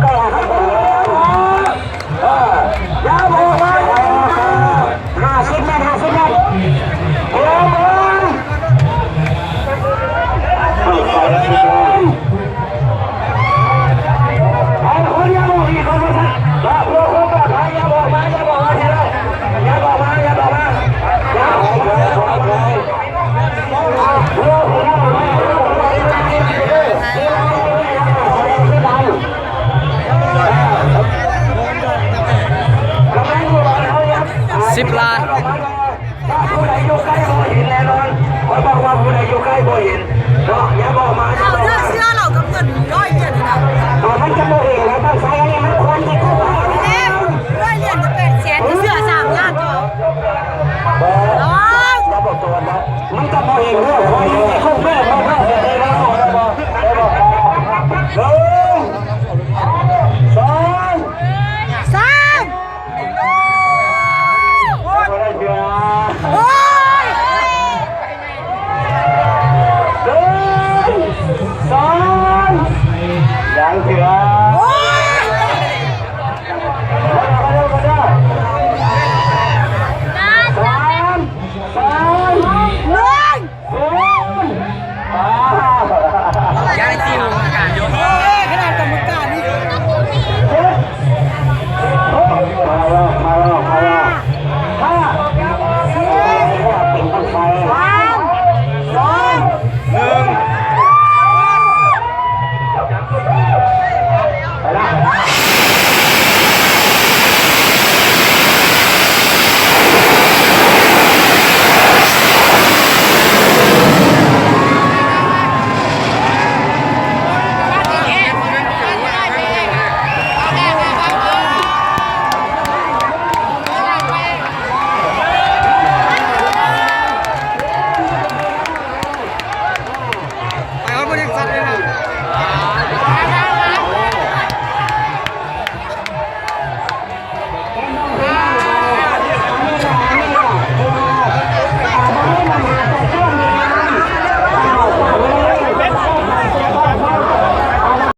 ໃກ້ ເອີ ຢ່າບອກມາ ຫ້າສິບແມັດ ຫ້າສິບແມັດ ເອີ ເອົາຄົນຢ່າບອກອີກ ເອົາຄົນ ເພື່ອຄວາມປອດໄພ ຢ່າບອກມາ ຢ່າບອກມາ ຢ່າບອກມາ ຢ່າບອກມາ ຢ່າອອກມາ ສິບລ້ານ ຜູ້ໃດຢູ່ໃກ້ບໍ່ເຫັນແນ່ນອນ ຂ້ອຍບອກວ່າຜູ້ໃດຢູ່ໃກ້ບໍ່ເຫັນເນາະ ຢ່າບອກມາ ຢ່າບອກມາ ເອົາເດີ ເສື້ອເຮົາກັບເງິນຮ້ອຍຫຼຽນນະ ເອົາ ມັນຈະບໍ່ເຫັນແລ້ວ ຕ້ອງໃຊ້ອັນນີ້ ມັນຄວນທີ່ເຂົ້າໄປ ເອີ ຮ້ອຍຫຼຽນກັບແປດແສນ ເສື້ອສາມລ້ານເນາະ ບໍ່ ເອົາ ຢ່າບອກຕົວເນາະ ມັນຈະບໍ່ເຫັນເລື່ອງ